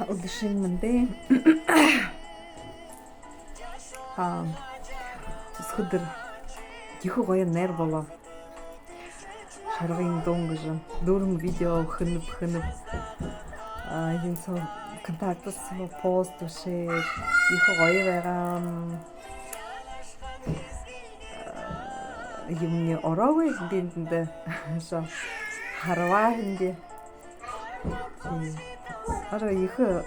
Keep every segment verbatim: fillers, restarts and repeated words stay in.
Үдэшын мэндэ. А, үсэхэдэр ехэ гоё найр болоо. Шаргын дуун гэжэ дүүрэн видео хэнэб, хэнэб. А, энэ соо контактта соо пост бэшээ. Ехэ гоё байгаа. А, юумэниинь ороогүй, би эндэндэ шо харбаа һэмби. Ара ехэ,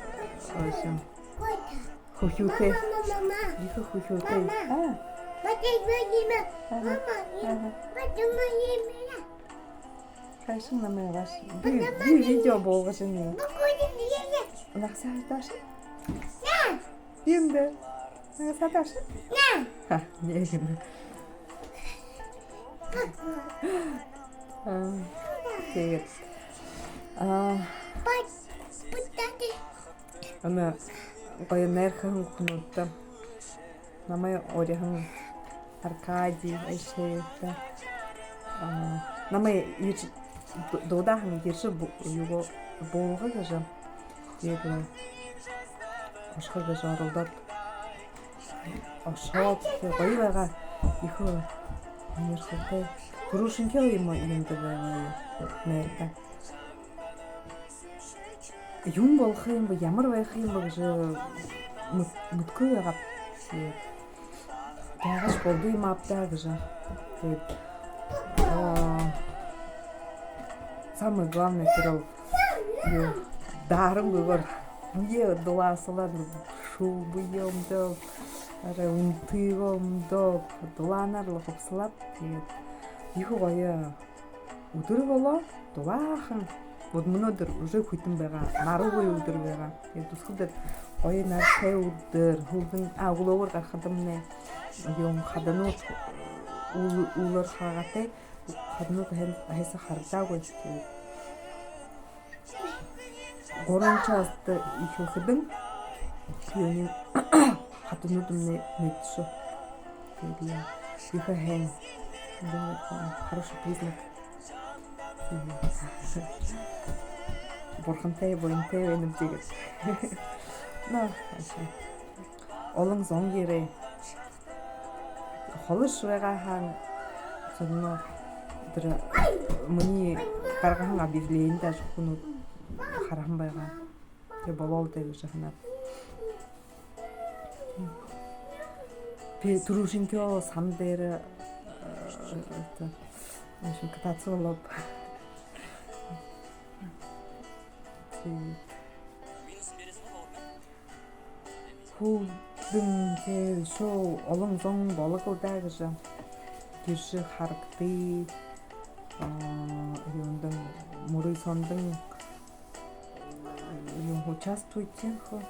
а, шо, хүхюутэй. Ехэ хүхюутэй. А. Ага. Ага. Хайшан намайе абааш. Би, би видео болгожо байна. Нагасадааш. Юундэ? Нагасадааш. Ха, нэ гэнэ. А, тиигээд. А, энэ гоё найр хэһэн хүнүүдтэ. Намайе уряаһан Аркадий Альшеевта. А, намайе ерэжэ ду-, дуудааһан, ерэжэ бу-, юугээ, буулга гэжэ. Тиигээд лэ ошохо гэжэ оролдоод, ошоод, гоё байгаа. Ехэ һонирхолтой. Түрүүшынхиеэ юумэ, юумэндэ байгаа юм, найрта. Юун болохо юм бэ, ямар байха юм бэ гэжэ мэд-, мэдэхэгүй байгааб. Тиигээд яагаш болдо юм ааб даа гэжэ. Тиигээд, а, самое главное, тэрэ юу, даарангүйгөөр бэеэ дулаасуулаад, шүлбэеэ үмдөөб, арай үнтэеэ үмдөөб, дулаанаар лэ хубсалааб. Тиигээд ехэ гоё үдэр болоо, дулаахан. Вот мүнөөдэр уже хүйтэн байгаа, нарагүй үдэр байгаа. Тиигээд үсэхэдэр гоё нартай үдэр, һүүлдэнь, а, үглөөгүүр гарахадамнай, юун, хаданууд үл-, үүлээр хаагаатай, хаданууд һайн-, һайса харагдаагүй. Тиигээд гурбан часта эхилхэдэнь, юуниинь, хадануудынь мэдэшөө. Тиигээд лэ ехэ һайн. Хороший признак. Бурхантай, буянтай байнабди гээд. Но, ааша. Олон зон ерээ. Холош байгаа һаань, зоноо, тэрэ минии гаргаһан объявлени даа, хүнүүд хараһан байгаа. Тиигээд болоол даа гэжэ һанааб. Би түрүүшынхиеэ сан дээрэ, э, это, в общем, кататься болооб. Тиигээд һүүлдэнь, тиигээд шоу олон зон болог лэ даа гэжэ. Ерэжэ харагты. А, юундэнь, мүрысөөндэнь, юун, участвуйте хо.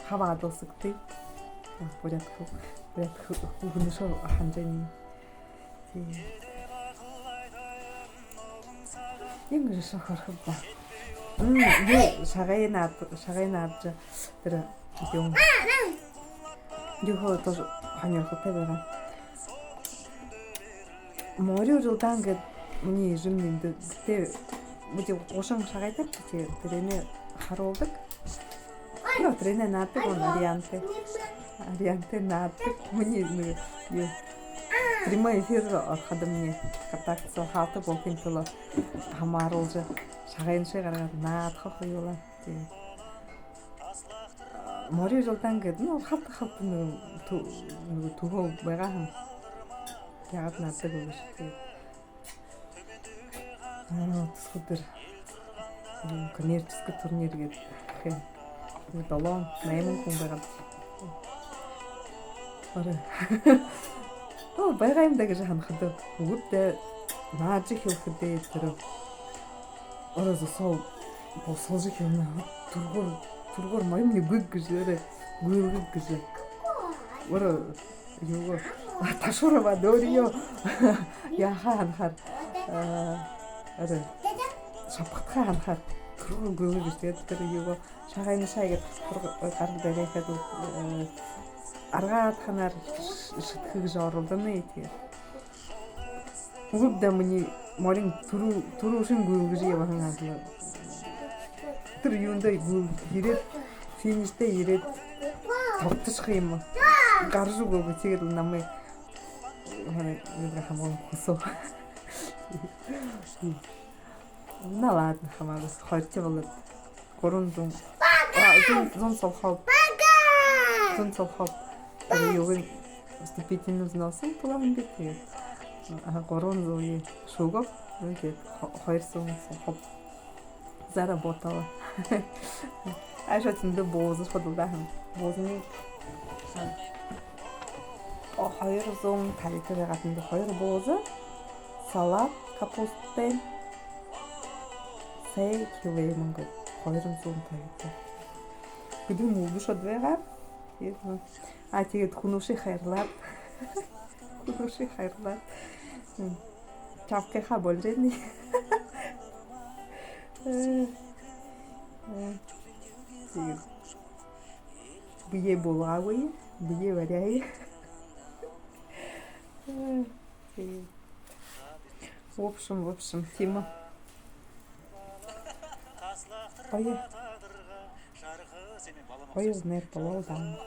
Хабаадалсагты. А, буряад хэл, буряад хэл, хэл, хэл, хэл, хэл, хэл, хэл, Тиигээд. Юун гэжэ шахархаб даа. М, би шагай наад-, шагай наадажа, тэрэ юун. Юугээ тоже һонирхолтой байгаа. Мори Урилдаан гээд минии эжымни эндэ, тээ, бидэ гушан шагайдаа, тээ, тэрэнээ харуулдаг. Но, тэрэнээ наададаг, он Ариантай. Ариантай наададаг. Минии нэгэ, юу, прямой эфир орходомни контакт соо хаалта болохын тула хамааруулжа, шагайншье гаргаад наадаха хоюулаа. Тээ. Мори Урилдаан гээд, но, хаалта, хаалта нэгэ тү-, нэгэ түгөө байгаа һэн. Яагаад наададаг бэ гэжэ, тээ. Аа, тусхадэр. М, коммерческий турнир гээд. Хэ. Долоон, найман хүн байгаад. Орой. Оо, байгаа юм даа гэжэ һанахада. Үгы даа, наадажа эхилхэдээ тэрэ орой зосоо бусалжа эхилнэ. Түргөөр, түргөөр моримни гүг гэжэ, орой гүйлгэг гэжэ. Орой Юугээ? Ташуур абаад, өөрынгөө яахаа һанахаар, аа, арай шабхатахаа һанахаар түргөөр гүйлгэг гэжэ. Тиигээд тэрэ юугээ, шагайншье иигээд түргөөр гарга дээрээ хээд, ээ, аргаадханаар ш-, шэдэхэ гэжэ оролдоно, тиигээд. Үгы даа, минии морин түрүү, түрүүшын гүйлгэжэ ябаһан адли. Тэрэ юундэ гүйл ерээд, финишдэ ерээд тогтошохо юм. Гаража үгөөгүй, тиигээд лэ намайе, харин, юундэ хамаагүй хүсөө. Ну ладно, хамаагүй, хоёр болоод. Гурбан зуун. А, зуун, зуун солхооб. Зуун солхооб. Тэрэ юугээ, вступительный взнос-ые туһалаа юм би, тиигээд. А, гурбан зууе шүүгөөб. Тиигээд хо-, хоёр зуун солхооб заработала. Аашаа тэндэ бууза худалдаа һэм. Буузын, а, о, хоёр зуун табитай байгаа тэндэ хоёр бууза, салат капустатай, сая кило юм гээд, хоёр зуун табитай. Бидэ мүлгэшөөд байгаа. Тиигээд, а, тиигээд хүнүүдые хайрлаад. Хүнүүдые хайрлаад. М. Чавкайхаа болжо байна. Э, э, тиигээд. Бэеэ буулгаагүй, бэеэ баряа. Э, тиигээд. В общем, в общем, тиимэ. Гоё. Гоё нэр болоо даа.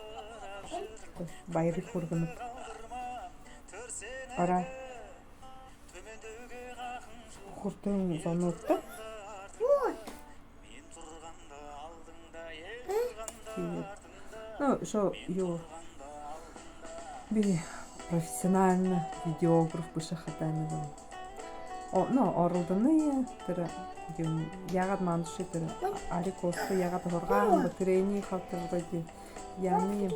Баяр хүргэнэб. Орой. Хүртэн зонуудта. Тиигээд. Ну, шо юу. Би профессиональный видеограф бэшэ хадаа нэгэ. О, ну, оролдоно, тэрэ, юм, яагаад мандаши тэрэ, ари косто яагаад һургааһан бэ, тэрэнэй хатар вроде, яаниие.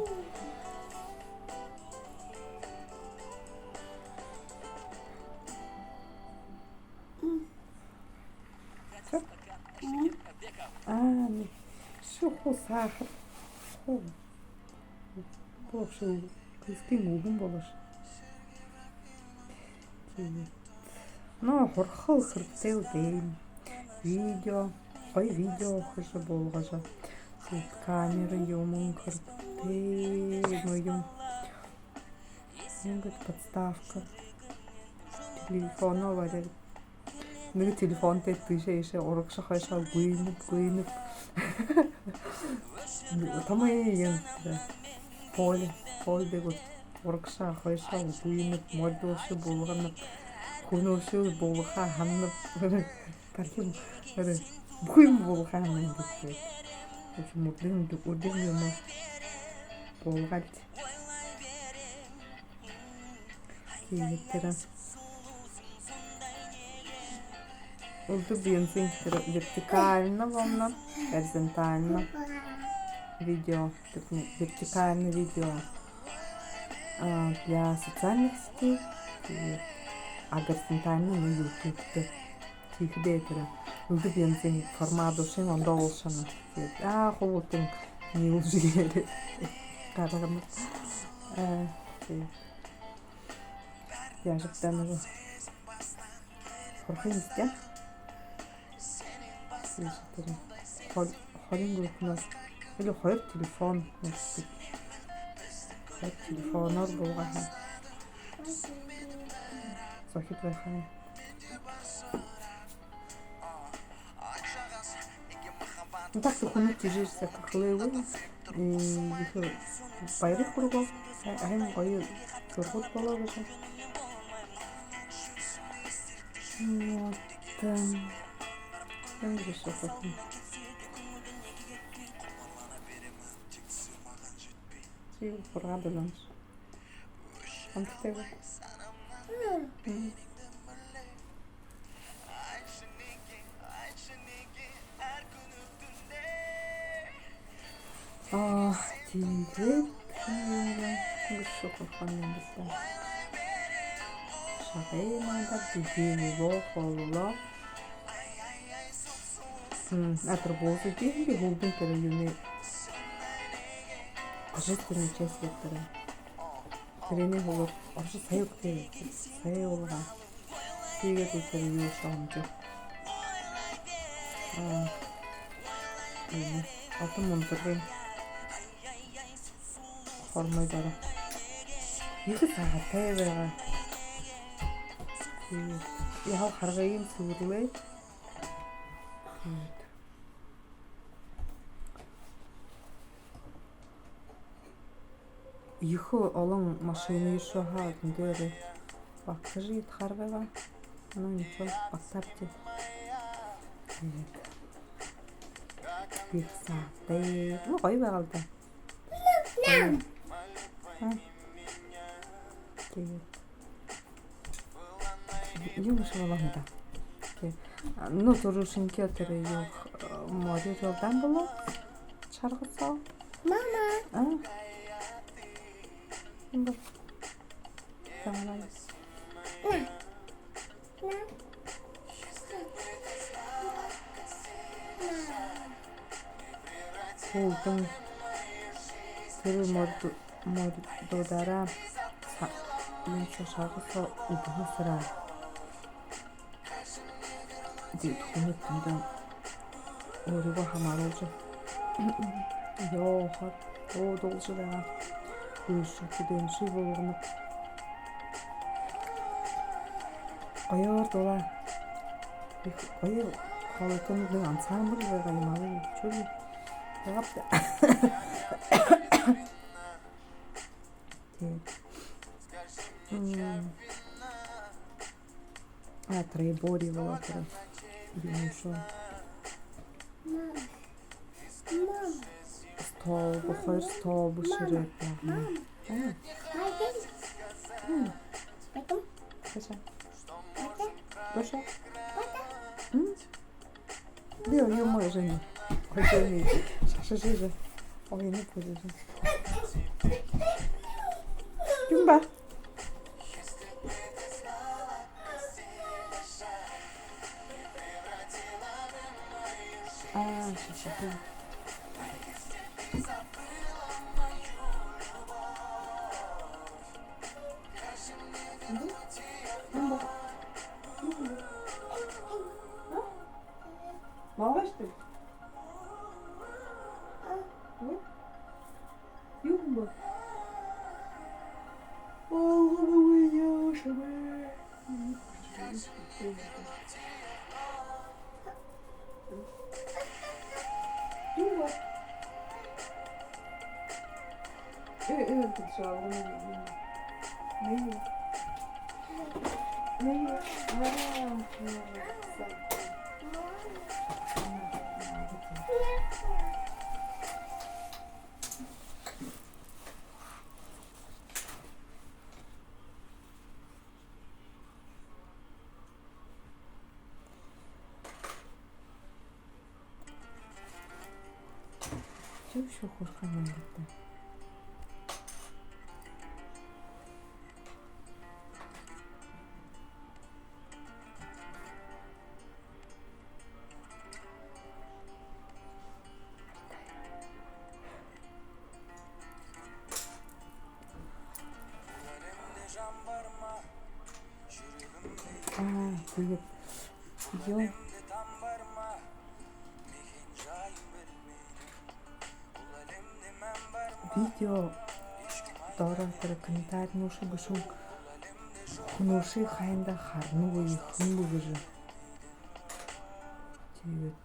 Всё? А, не. Шухуу сахар. Хуу. Вообще, кыскын үгэн болоош. Тиигээд. Но, һурхал хэрэгтэй л дээ. Видео, гоё видео хэжэ болгожо. Тиигээд камера юумэн хэрэгтэй, ну юм. Ингээд подставка. Телефоноо бариад. Нэгэ телефонтой тиишээ иишээ урагшаа хойшоо гүйнэб, гүйнэб. Томо юм, да. Поле, поле дээрэ урагшаа хойшоо гүйнэб, мордуушье буулганаб, хүнүүдые буулгахаа һананаб. Тархим, бүхы юм буулгахаа һананаб гэдэг. В общем, үрдэн, үрдэн юумэ буулгаад. Тиигээд тэрэ. Үлдэ бэеын тэрэ вертикально болоно, горизонтально видео, тэрэ вертикальный видео, а, для социальных сетей, и, а горизонтально на YouTube-то. Тиихэдээ тэрэ үлдэ бэеын формат үшөө ондоо болошоно. Тиигээд, а, хуу бүтэн ниилжэ ерээд гаргана. Э, тиигээд. Яажа даа, нэгэ һурхын сэтэ. Тиигээд тэрэ. Хол-, холын группанаар. Или хоёр телефон, может быть. Хоёр телефоноор буулгахаа. Зохид байхаа. Ну, так-то хүнүүд тиижэ сахархалаагүй. М, ехэ баяр хүргөө. Һайн гоё зурагууд болоо гэжэ. Вот, эм, эндэ ещё что-то. Чи хургаад үлэнш. Амттай гү? М. А, тиигээд, тиигээд. Үгы, шухуу һурхан юм бэзэ даа. Шагай надаа бэзэ болоо, болоо. М, а тэрэ бууза тиихэдэ, би һүүлдэнь тэрэ юунэй художественный часть гээд тэрэ. Тэрэнэй һүүлээр оршо сая үгтэй, сая уулга. Тиигээд тэрэ юу шоомжо. А, энэ, Алтан Мундаргын хормой доро. Ехэ сагатай байгаа. Тиигээд яһала харгыень сэбэрлээ. Тиигээд. Ехэ олон машина ещё хаа, эндэ дээрэ багтажа ядахаар байгаа. Ну, ничего, багтаабди. Тиигээд би саатай. Ну, гоё байгаал даа. М. Тиигээд юун шэбэ болоо һэн даа. Окей. А, ну, түрүүшынхиеэ тэрэ юу, э, морин жолдоон болоо. Шаргаса. Мама. А? М. Давай. На. На. Һүүлдэнь тэрэ морд-, мордуудаараа са-, юун шэ, шаргаса үбһэ сэрээ. Тиигээд хүнүүд тэндэ өөрыгөө хамааруулжа ёохо, уудалжа байгаа. Дүүшэ, тэдэншье болгоно. Гоёор дуулаа. Ехэ гоё, хоолойтой нэгэ ансамбль байгаа юм аа, чүл. Ябаад. Тиигээд. М. А, тэрэ бори болоо тэрэ. Юун шэ. Мама. Мама. Стол, хоёр стол бэшэрээ. Мама. А. Пойдём. М. Пойдём. Бэшэ. Пойдём. Бэшэ. Пойдём. М? Бил, ё-моё, Женя. Ой, Женя. Шашажа. Ой, не будешь. Юмба. А, сейчас, сейчас. Мгм. Юмба. Мгм. А? Малыш ты? Ой. Юмба. Ой, ой, ой, ой, ой. Юмба. Э, э, ты чё, вон, вон. Ней. Ней. А, молодец. Чү, шүүхэрхэн юм гэдэг. А, тиигээд. Юу? Видео доро тэрэ комментаринуудые бэшэһэн хүнүүдые хаяанда харанагүйб, хэн бэ гэжэ. Тиигээд.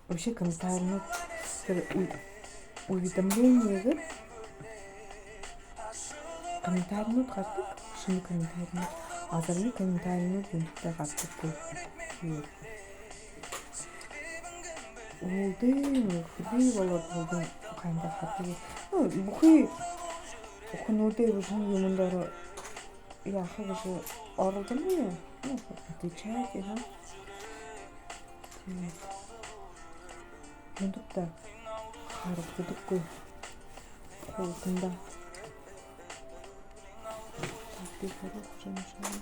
Вообще комментаринууд, тэрэ у-, уведомление гээд комментаринууд гарадаг, шэнэ комментаринууд, азарна комментаринууд юундэб даа гарадаггүй. Тиигээд. Уулдын, хэды болоод уулдын хаяанда харадаг. Ну, бүхы хүнүүдэй бэшэһэн юумэн доро яаха гэжэ оролдоно юм. Ну, отвечайте, ха. Тиигээд. Юундэб даа харагдадаггүй. Хулгана даа. Так, би харахагүй юм шэнги.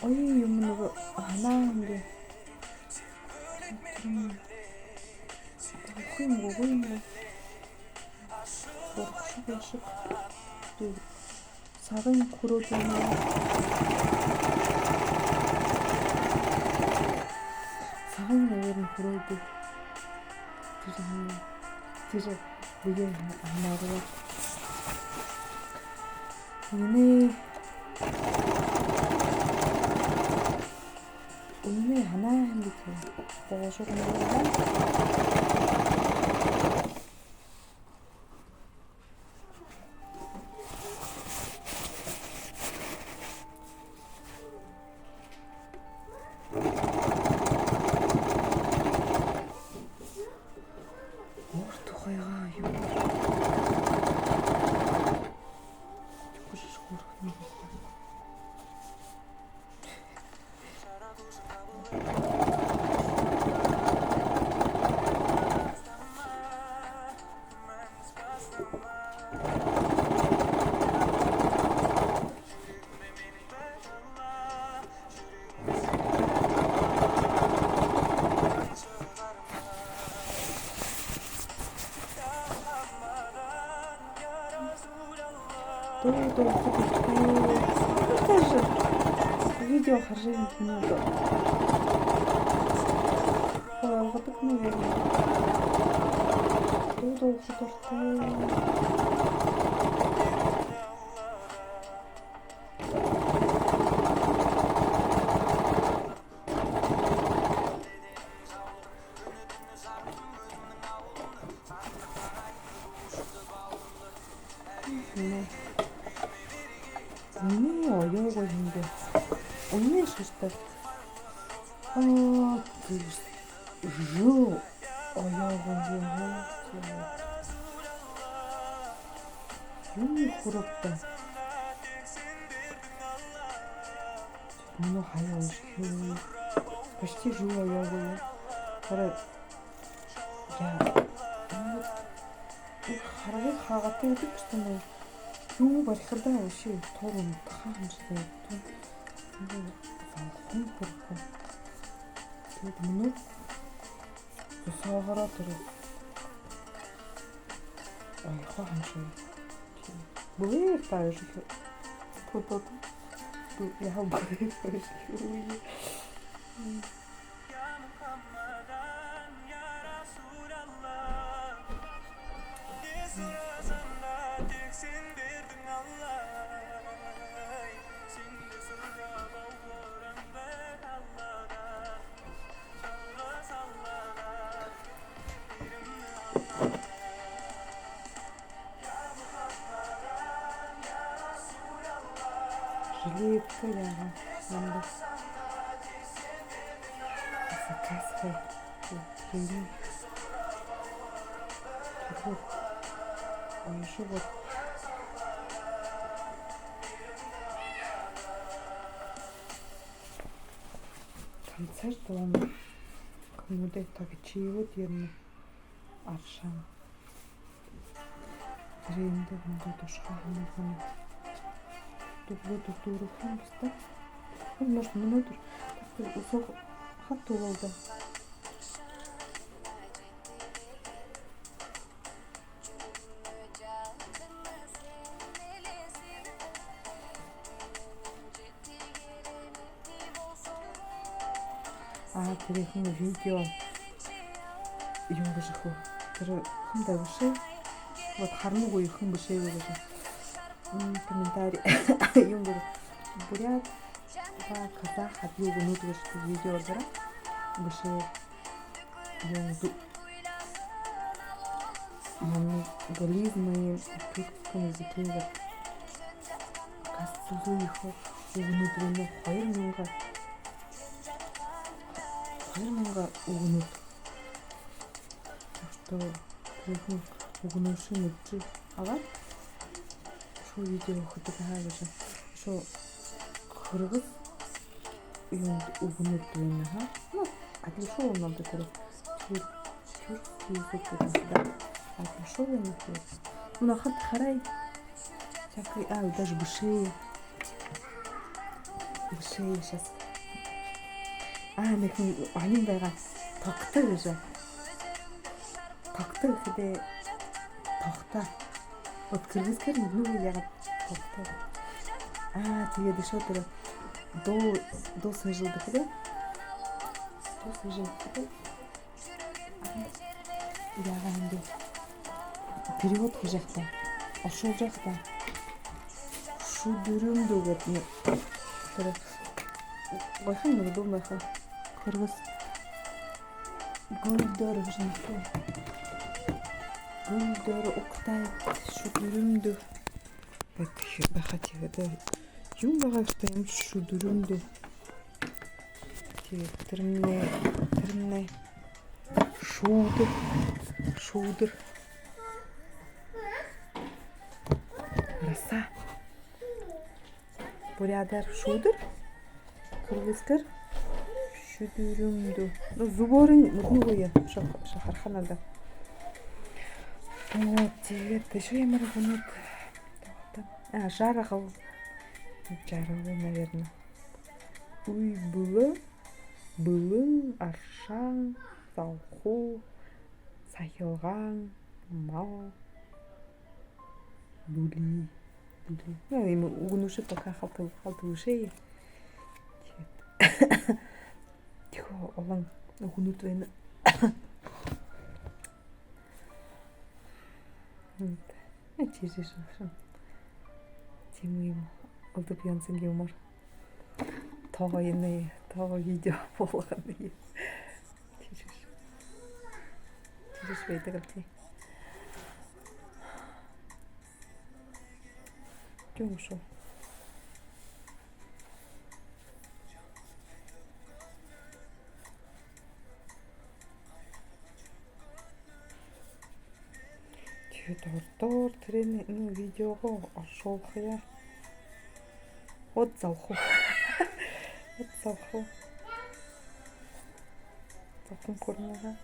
Ой, юумэн нүгөө һанаан юм бэ. Үгы юм, үгы юм бэ. Шэг. Тиигээд сагынь хүрөөд байна. Сагынь, наверное, хүрөөд. Тиижэ һанаа. Тиижэ бэеэ һанаа. Энээ. Үнэнэй һанаа һэм бэшэ. Боошог юм байна. Өөр тухайгаа юу? Хүшэш хөрхөн. Дуу дуулахадаа. Даже видео харжа юм хүн даа. Ойлгодог, наверное. Дуу дуулаха дуртай. Минии оёогоо юм бэ. Үнэн шэртэ. Аа, тиигэжэ жэл оёогоо юм бэ. Юун хүрөөб даа. Мүнөө хаяа уншахаа. Почти жэл оёогоо юм. Хараа. Яа. Харгы хаагаатай гэдэг бэшэ даа. Юу барихадаа вообще тор унтаха юм шэнги. Тон залхуу хурхуу. Тиигээд мүнөө тусаагаараа тэрэ оёхо юм шэнги. Бэлэй таажа хэ. Тутут. Яа, бэлэй таажа хэ. Жилетка яагаа. Намда. Заказка. Ой, шо вот. Концерт болоно. Хүмүүдээ тагчиивууд ерэнэ. Аршаан. Тэрээндэ хүндэ тушхаа һанаа һанаа. Дүглөө дүгдүүрхэн бэстэ. Может, мүнөөдэр. Тахта үсөөхэ хат туулалда. Аа, тэрэ хүн видео юм гэжэ хөө. Тэрэ хүн даа бэшээ. Вот, харангүй хүн бэшээ гэжэ. М, комментарий юм гэжэ. Буряад ба казах адли үгэнүүд гэжэ видео дээрэ бэшээ. Юун дэ-, монголизмы на тюркском языке. Касцулуу ехэ үгэнүүд байна, хоёр мянга, хоёр мянга үгэнүүд. Так что тэрэ хүн үгэнүүдые мэдэжэ абаад, үшөө видео хэдэг һаа гэжэ. Үшөө Кыргыз юундэ үгэнүүд байна, ха? Ну, адли шуу юм даа тэрэ. Тюр-, тюркский язык гэдэг даа. Адли шуу юм даа тэрэ. Мүнөө хат харая. Всякий, а, даже бэшээ. Бэшээ сейчас. А, нэгэ хүн онин байгаа. Тогто гэжэ. Тогто гэхэдээ тогто. Вот кыргызскаар мэдэнэгүй яагаад тогтоо. Аа, тиигээд үшөө тэрэ дуу, дуу сээжэлдэхэдээ. Дуу сээжэлдэхэдээ. Яагаа юм бэ? Перевод хэжэ байхадаа, оршуулжа байхадаа. Шүдэрэмдүү гээд нэгэ тэрэ гоёхон нэгэ дуу байха. Кыргыз. Гүлдэр гэжэ нэрэтэй. Гүлдэр, Октай, шүдэрэмдүү. Бэд хэ-, байха тиигээд. Юун байгаа юм, шүдэрэмдүү. Тиигээд тэрэмнай, тэрэмнай. Шүүдэр, шүүдэр. Роса. Буряадаар шүүдэр. Кыргызскаар шүдэрэмдүү. Ну, зүбөөрөө мэдэнэгүй. Үшөө, үшөө харахань даа. Вот, тиигээд үшөө ямар үгэнүүд. А, жаргал. Жаргал, наверное. Үй, бэлэн, бэлэн, аршаан, залхуу, сахилгаан, мал, дүлии, дүлии. Ну, иимэ үгэнүүдые пока халта-, халта бэшэ. Тиигээд. Тиихэдэ олон үгэнүүд байна. Вот. Э, тиижэ шэнэ. Тиимэ юм. Олдоб янзын юмор. Тоогоо энэ, тоогоо видео болгоно. Тиижэ. Тиижэ байдаг юм тии. Юун шуу. Тиигээд урдаар тэрэнэй, ну, видеогоо оршуулха яа. Вот залхуу. Вот залхуу. Залхуун хүрэнэ.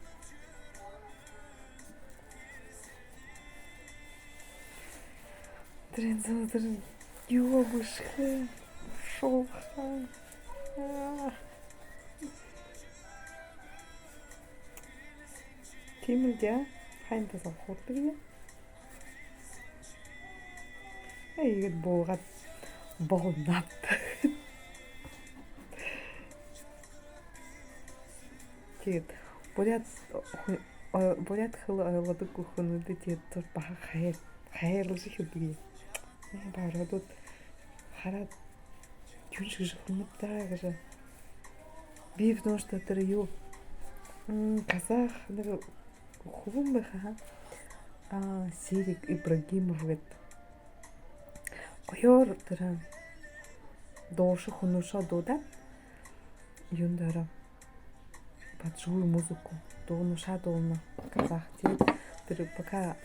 Тэрэн зон тэрэ юугээ бэшэхэ, оршуулха. Аа. Тиимэл даа, хаяанда залхуурдаг юм. Э, иигээд буулгаад болоно. Тиигээд буряад, ху-, о-, буряад хэлэ ойлгодоггүй хүнүүдые тиигээд тур баһа хайр-, хайрлажа хэлдэг юм. Э, буряадууд хараад, юун шэжэ хүнүүд даа гэжэ. Би потому что тэрэ юу, м, казах, нэгэ хүбүүн байха, аа, Серик Ибрагимов гээд. Гоёор тэрэ дуушан хүнүүдые дуудаад, юун дээрэ под живую музыку дуунуудые дуулана казах. Тиигээд тэрэ пока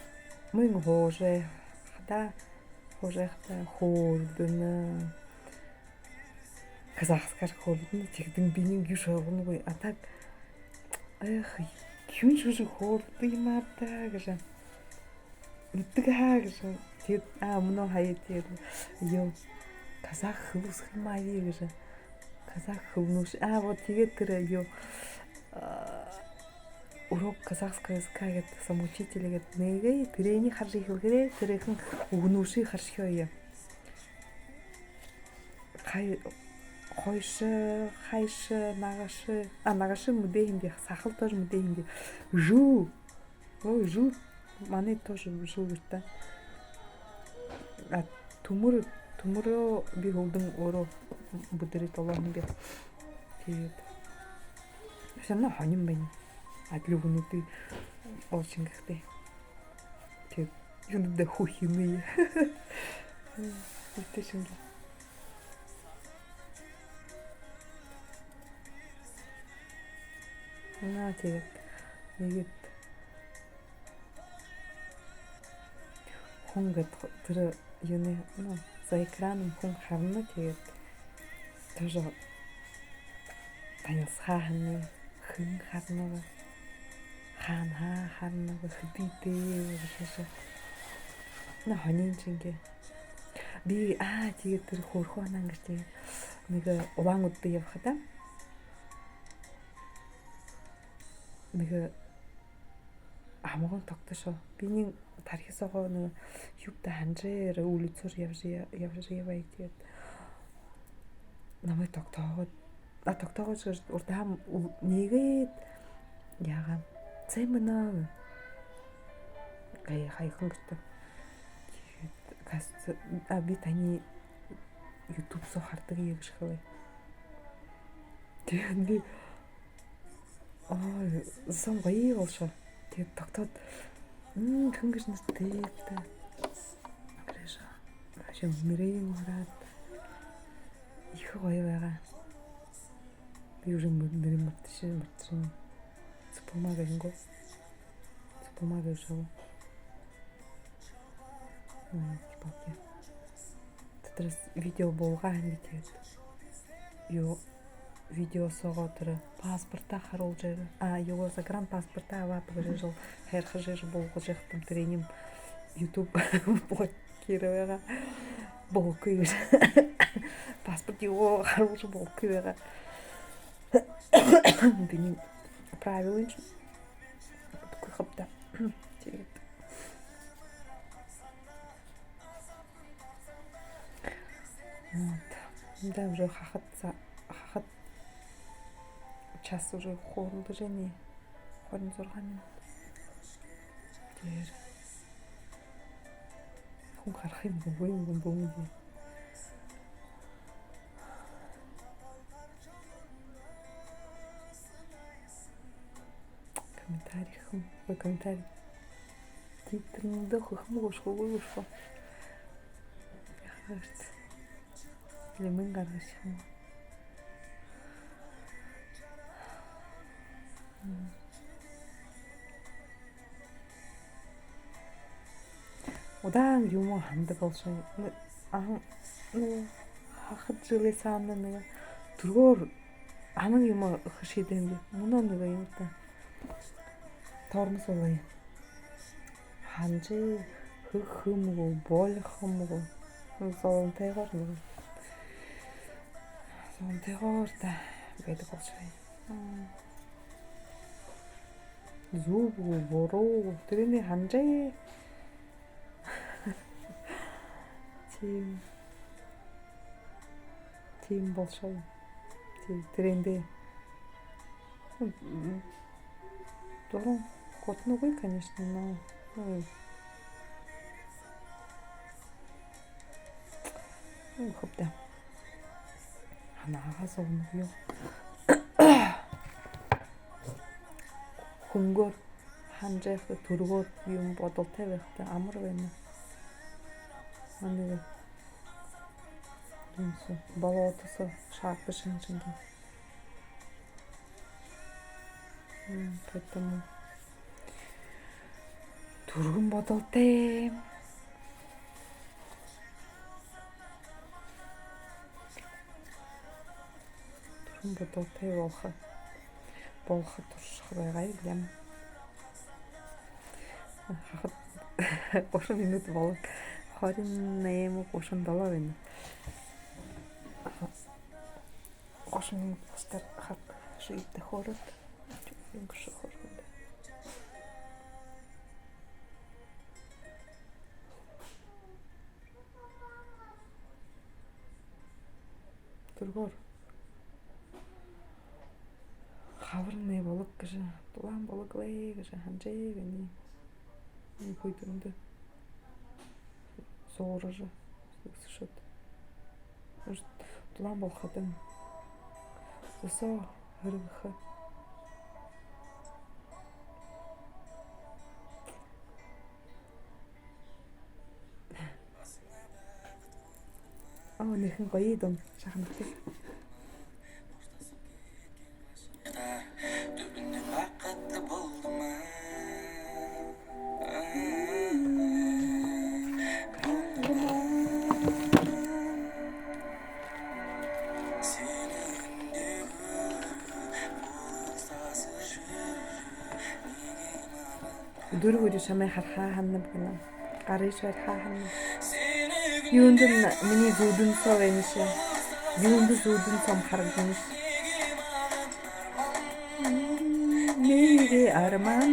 мүн һуужа хадаа, һуужа хадаа хөөрэлдэнэ. Казахскаар хөөрэлдэнэ, тиихэдэнь би нэгэ юушье ойлгоногүй. А так, эх, юун шэжэ хөөрэлдэдэг юм ааб даа гэжэ. Мэддэг аа гэжэ. Тиигээд, аа, мүнөө хаяа тиигээд. Юу, казах хэлэ үзэхэ юм аа гэжэ. Казах хэлэнүүдые. А, вот тиигээд тэрэ юу, а, урок казахского языка гээд, самоучитель гээд нэгэ, тэрээниие хаража эхилгээрээ, тэрээхэн үгэнүүдые хаража эхилээ. Хай-, хойшо, хайшо, нагашо. А, нагашо мэдээ һэм би, сахал тоже мэдээ һэм би. Жэл. Ой, жэл. Манай тоже жэл гэжэ даа. А, түмэр, түмэрөө би һүүлдэнь өөрөө бэдэрээд олоо һэм би. Тиигээд. Шэнэ һонин байна. Адли үгэнүүдые олжо шэнгээхэдээ. Тиигээд юундэ хүхинэ. Үтэ шэнги. Наа, тиигээд. Нэгэд хүн гээд тэрэ юунэй, ну, за экраном хүн харана, тиигээд тоже танилсаха һаань, хэн харана бэ, хаанаһаа харана бэ, хэдытэй бэ гэжэ. Ну, һонин шэнги. Би, аа, тиигээд тэрэ хөөрхы һанаа гэжэ, тиигээд нэгэ Улаан-Үдэдэ ябахадаа, нэгэ Намайе тогтоошоо. Биниинь тархи соогоо нэгэ юуб даа һанажа ерээ, улицаар ябажа, ябажа ябаа, тиигээд намайе тогтоогоод, а, тогтоогоод шэрэжэ, урдаһаа ниигээд яагаа. Сайн байна. Гай, һаяхан гэртээ. Тиигээд, кажется, а, би таниие YouTube соо хардаг гэжэ хэлээ. Тиигээд би, ой, зон гоё болошоо. Тиигээд тогтоод, м, хэн гэжэ нэрэтэйб даа. Гэрээшээ. Вообще, нэрээ хараад. Ехэ гоё байгаа. Би уже мэ-, нэрээ мартаашоо, мартаашоо. Цыпылма гэжэ гү? Цыпылма гэжэ гү? Ой, ёлки-палки. Тэдэрээс видео болгоо һэн, тиигээд. Юу, видео соогоо тэрэ паспортаа харуулжа ерээ. А, юу, загранпаспортаа абааб гэжэ жэл һайрхажа ерээ, болгожо ябахадам, тэрэнээ YouTube блокировать байгаа. Болохогүй гэжэ. Паспорт юу, харуулжа болохогүй байгаа. Биниинь правилынь мэдэхэгүй хаб даа. Тиигээд. Вот. Да, уже хахад са-, хахад час уже хуралдажа байна. Хорин зургаан минута. Тиигээд. Хүн хараха юм гү, үгы юм гү, бү юм гү? Комментарий хэм. Ой, комментарий. Тиигээд тэндэ хэхэм гүш, үгы гүш. Яаха гэртэ. Лимын гаргашаха юм. М. Удаан юумэ һанадаг болошоо. Нэ-, ахан, нэ, хахад жэлэй саана нэгэ түргөөр һанаагүй юумэ хэжэ шадаха юм би. Мүнөө нэгэ юм даа. Тормоз болоо. Һанажа, хэхэ юм гү, болохо юм гү. Золонтойгоор нэгэ. Золонтойгоор даа байдаг болошоо. М. Зүб гү, буруу гү, тэрэнээ һанажа. Тиимэ. Тиимэ болошоо. Тиигээд тэрээндээ. М, дуран гутанагүй, конечно, но, м, м, хаб даа. Һанаагаа зобоно гү юу? Хүнгөөр һанажа байхада, түргөөр юумэ бодолтой байхада амар байна. Манай юм соо, болото соо шаардажа һэн шэнги. М, поэтому түргэн бодолтой. Түргэн бодолтой болохо, болохо туршаха байгаа юм. Хахад гушан минута болоо. Хорин найман гушан долоо байна. Гушан минута болоштор хахад шиидэ хөөрөөд. Шиидэ хөөрөөд. Түргөөр хабарнай болог гэжэ, дулаан болог лэ гэжэ һанажа байна. Энэ хүйтэрэндэ сууржа үгсэшэд. Дулаан болоходонь зосоо һэргэхэ. Оо, нэхэн гоё дуун, шаханагты. Үдэр бүри шамайе харахаа һананаб гэнэ. Гарыш барихаа һананаб. Юундэ минии зүүдэн соо байнаш? Юундэ зүүдэн соо харагданаш? Минии Арман,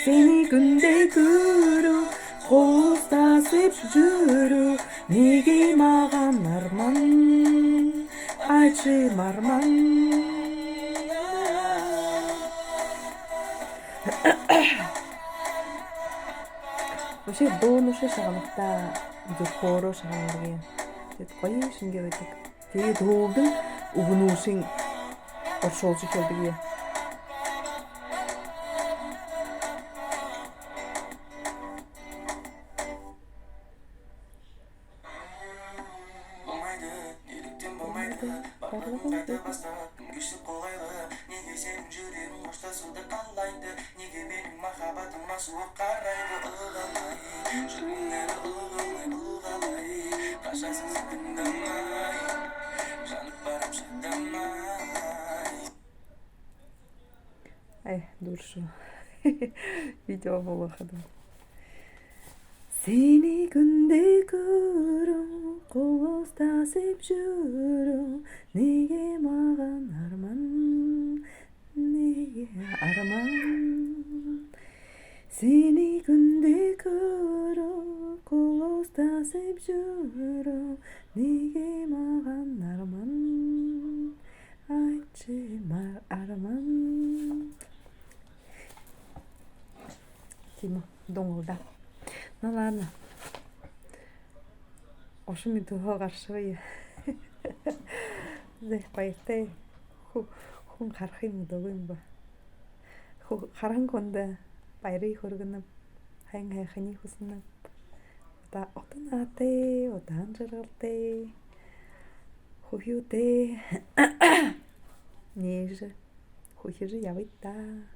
сэниие хүндэ гүрэн, холоһоо сэбжүүрэн, нэгэ магаан арман, ачим арман. Вообще дуунуудшье шагаалгадаа зүб хөөрөө шагаалдаг. Тэдэ гоё шэнги байдаг. Тиигээд һүүлдэнь үгэнүүдшье оршуулжа эхилдэг. Ай, дуршуу. Видео болгоходо. Сэниие хүндэ гүрэн, холоһоо сэбжүүрэн, нэгэ магаан арман, нэгэ арман. Сэниие хүндэ гүрэн, холоһоо сэбжүүрэн, нэгэ магаан арман, ачим арман. Тиимэ дуун лэ даа. Ну ладно. Гушан минута гаршоо. Зэ, баяртай. Хү-, хүн харахыень үдөөгүй юм бэ. Хү-, хараһан хүндэ баярые хүргэнэб. Һайн һайханиие хүсэнэб. Ута-, ута наһатай, удаан жаргалтай, хүхюутэй. Нээжэ, хүхижэ ябыт даа.